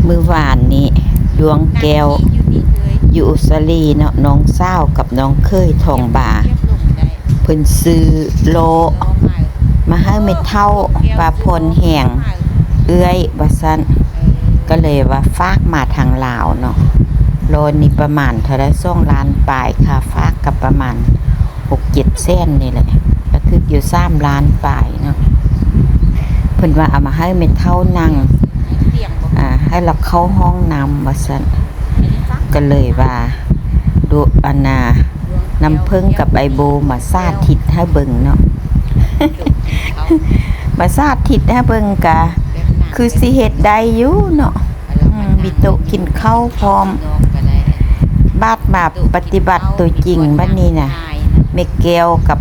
ມື້ວານນີ້ ດວງແກ້ວຢູ່ອຸສາລີເນາະ ນ້ອງສາວກັບນ້ອງເຂີຍທອງບາ ເພິ່ນຊື້ລໍ້ມາໃຫ້ແມ່ເຖົ້າວ່າຜ່ອນແຮງເອື້ອຍວ່າຊັ້ນ ກໍເລີຍວ່າຝາກມາທາງລາວເນາະ. ລໍ້ນີ້ປະມານເທົ່າໃດ ສອງລ້ານປາຍ ຄ່າຝາກກໍປະມານຫົກເຈັດແສນນີ້ແຫຼະ ກໍຖືກຢູ່ສາມລ້ານປາຍເນາະ. ເພິ່ນວ່າເອົາມາໃຫ້ແມ່ເຖົ້ານັ່ງ ອ່າ ໃຫ້ລາວເຂົ້າຫ້ອງນ້ຳວ່າຊັ້ນ ກໍເລີຍວ່າ ດູ ອັນນ່າ ນ້ຳເຜິ້ງກັບໄອໂບມາສາທິດໃຫ້ເບິ່ງເນາະ ມາສາທິດໃຫ້ເບິ່ງ ກະຄືຊິເຮັດໄດ້ຢູ່ເນາະ. ອືມ ມີໂຕະກິນເຂົ້າພ້ອມ ບາດມາປະຕິບັດໂຕຈິງບັດນີ້ນະ ແມ່ແກ້ວກັບ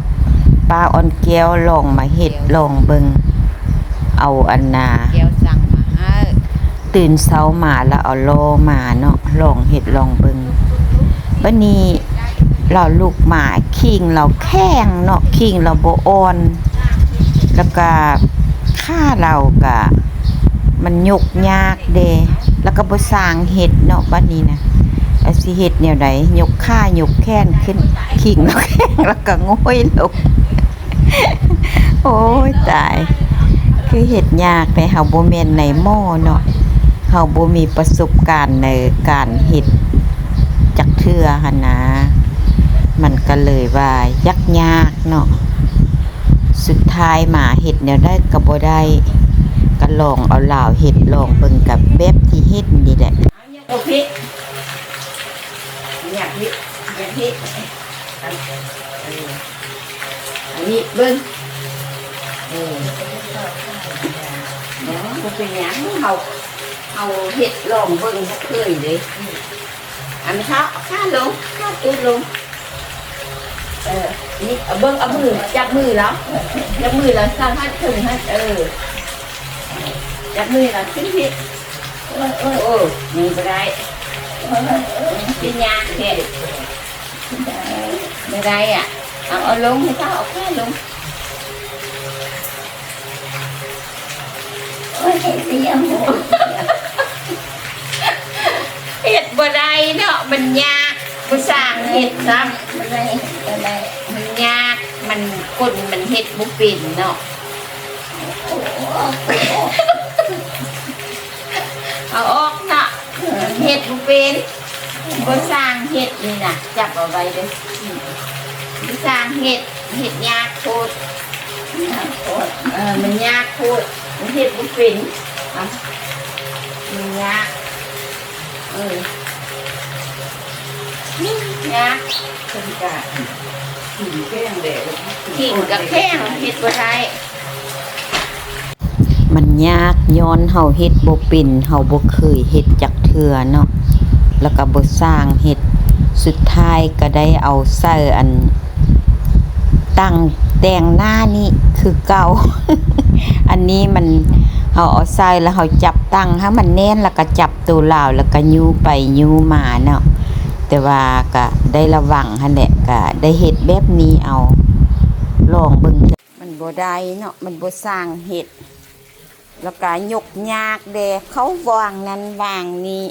ປ້າອ່ອນແກ້ວລອງມາເຮັດລອງເບິ່ງ ເອົາອັນນ່າ ແກ້ວສັ່ງມາໃຫ້ ຕື່ນເຊົ້າມາແລ້ວເອົາລໍ້ມາເນາະ ລອງເຮັດລອງເບິ່ງ. ບັດນີ້ລາວລຸກມາ ຂີງລາວແຂງເນາະ ຂີງລາວບໍ່ອ່ອນ ແລ້ວກະຂາລາວກະ ມັນຍົກຍາກເດ້ ແລ້ວກໍບໍ່ຊ່າງເຮັດເນາະ. ບັດນີ້ນະ ແລ້ວຊິເຮັດແນວໃດ? ຍົກຂາຍົກແຂນຂຶ້ນ ຂີງແລ້ວແຂງ ແລ້ວກໍໂງ່ຍລົງ. ໂອ້ຍຕາຍ ຄືເຮັດຍາກແທ້. ເຮົາບໍ່ແມ່ນນາຍໝໍເນາະ ເຮົາບໍ່ມີປະສົບການໃນການເຮັດຈັກເທື່ອຫັ້ນນາ ມັນກໍເລີຍວ່າຍາກໆເນາະ. ສຸດທ້າຍມາເຮັດແນວໃດກໍບໍ່ໄດ້ ກໍລອງເອົາລາວເຮັດລອງເບິ່ງ ກັບແບບທີ່ເຫັນນີ້ແຫຼະ. ໂອເຄ ຫຍັບນີ້ ຫຍັບນີ້ ເອີ ອັນນີ້ເບິ່ງ ເອີ ບໍ່ເປັນຫຍັງ ເຮົາ ເຮົາເຮັດລອງເບິ່ງ ບໍ່ເຄີຍເດ້. ອັນນີ້ເອົາຂາລົງ ຂາຕຸດລົງ ເອີ ນີ້ ເອົາເບິ່ງ ເອົາມື ຈັບມືລາວ ຈັບມືລາວ ສັ່ນຫັ້ນ ເຖິງຫັ້ນ ເອີ ຈັບມືລາວ ຂຶ້ນພີ້ ໂອ້ຍ ໂອ້ຍ ໂອ້ຍ ຍັງບໍ່ໄດ້ ເປັນຍາກແທ້ ບໍ່ໄດ້ອະ ເອົາ ເອົາລົງ ໃຫ້ເຂົາເອົາຂາລົງ. ໂອ້ຍ ເຮັດບໍ່ໄດ້ ເຮັດບໍ່ໄດ້ເນາະ ມັນຍາກ ບໍ່ຊ່າງເຮັດຊ້ຳ ບໍ່ໄດ້ ບໍ່ໄດ້ ມັນຍາກ ມັນ ຄົນມັນເຮັດບໍ່ເປັນເນາະ ເອົາອອກເນາະ ເຮັດບໍ່ເປັນ ບໍ່ຊ່າງເຮັດນີ້ນະ ຈັບເອົາໄວ້ເດີ້ ບໍ່ຊ່າງເຮັດ ເຮັດຍາກໂພດ ຍາກໂພດ ເອີ ມັນຍາກໂພດ ມັນເຮັດບໍ່ເປັນ ເອົ້າ ມັນຍາກ ເອີ ຍາກ ເພິ່ນກະ ຂີງແຂງແດ່ ຂີງກະແຂງ ເຮັດບໍ່ໄດ້. ມັນຍາກຍ້ອນເຮົາເຮັດບໍ່ເປັນ ເຮົາບໍ່ເຄີຍເຮັດຈັກເທື່ອເນາະ ແລ້ວກໍບໍ່ຊ່າງເຮັດ ສຸດທ້າຍກໍໄດ້ເອົາໃສ່ອັນ ຕັ້ງແຕ່ງໜ້ານີ້ຄືເກົ່າ ອັນນີ້ມັນ ເຮົາເອົາໃສ່ແລ້ວເຮົາຈັບຕັ້ງໃຫ້ມັນແໜ້ນ ແລ້ວກໍຈັບໂຕລາວ ແລ້ວກໍຍູ້ໄປຍູ້ມາເນາະ ແຕ່ວ່າກໍໄດ້ລະວັງຫັ້ນແຫຼະ ກໍໄດ້ເຮັດແບບນີ້ເອົາ ລອງເບິ່ງ. ມັນບໍ່ໄດ້ເນາະ ມັນບໍ່ຊ່າງເຮັດ ແລ້ວກະຍົກຍາກແດ່ ເຂົາວາງນັ້ນວາງນີ້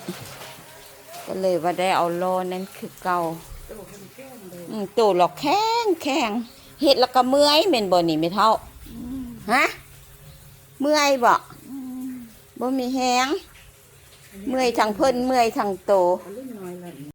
ກໍເລີຍວ່າໄດ້ເອົາລໍ້ນັ້ນຄືເກົ່າ. ອືມ ໂຕລາວແຂງແຂງ ເຮັດແລ້ວກໍເມື່ອຍແມ່ນບໍ່ນີ້ແມ່ເຖົ້າ? ຮະ ເມື່ອຍບໍ່? ບໍ່ມີແຮງ ເມື່ອຍທັງເພິ່ນ ເມື່ອຍທັງໂຕ.